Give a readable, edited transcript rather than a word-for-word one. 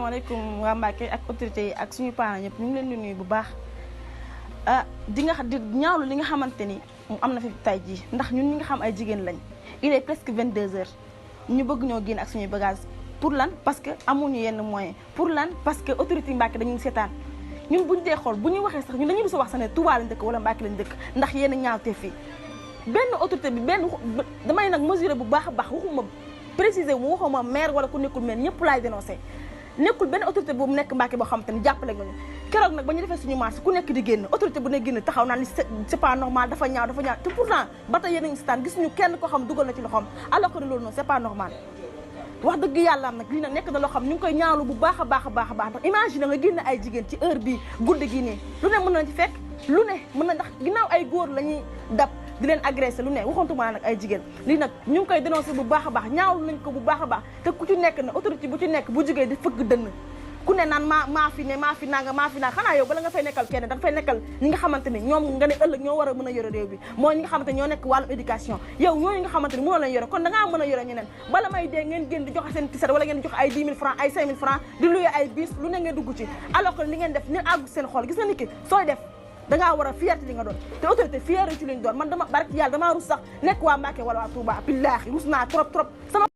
asalaamaaleykum waa Mbacké ak autorités yi ak suñu parents ñëpp ñu ngi leen di nuyu bu baax di ñaawlu li nga xamante ni am na fi tay jii ndax ñun ñi nga xam ay jigéen lañ il est presque 22h ñu bëgg ñoo génn ak suñuy bagage pour lan parce que amuñu yenn moyen pour lan parce que autorité Mbacké dañuy seetaan ñun buñ dee xool bu ñuy waxee sax ñun dañuy bisa wax sax ne Touba lañ dëkk wala Mbacké lañ dëkk ndax yenn ñaawte fii benn autorité bi benn damay nag mesurer bu baax a baax waxuma préciser mu waxuma maire wala ku nekkul maire ñëpp laay dénoncé nekkul benn autorité boobu nekk Mbacké boo xam te ne jàppale nga ñu keroog nag ba ñu defee suñu marché ku nekk di génn autorité bu ne génn taxaw naan li c'est pas normal dafa ñaaw te pourtant ba tey yéen a ngi seetaan gisuñu kenn koo xam dugal na ci loxoom alors que loolu noonu c'est pas normal wax dëgg yàlla am nag lii nag nekk na loo xam ñu ngi koy ñaawlu bu baax a baax a baax a baax ndax imagine nga génn ay jigéen ci heure bii guddi gi nii lu ne mën na ci fekk lu ne mën na ndax ginnaaw ay góor la ñuy dab di leen agressé lu ne waxantuma nag ay jigéen lii nag ñu ngi koy dénoncé bu baax a baax ñaawlu nañ ko bu baax a baax te ku ci nekk na autorité bu ci nekk bu jógee di fëgg dënn ku ne naan maa fi nanga xanaa yow bala nga fay nekkal kenn da nga fay nekkal ñi nga xamante ne ñoom nga ne ëllëg ñoo war a mën a yore réew bi mooy ñi nga xamante ne ñoo nekk wàllum éducation yow ñooñu nga xamante ne mënoo leen yore kon da ngaa mën a yore ñeneen bala may dee ngeen génn di joxe seen tiset wala ngeen di joxe ay 10 000 francs ay 5 000 francs di luye ay bis lu ne ngeen dugg ci alors que li ngeen def ne àggu seen xol gis nga nit ki sooy def dangaa war a fierté li nga doon te autorité fierté ci li ñu doon man dama barki yàlla damaa rus sax nekk waa Mbacké wala waa Touba billaahi rus naa trop sama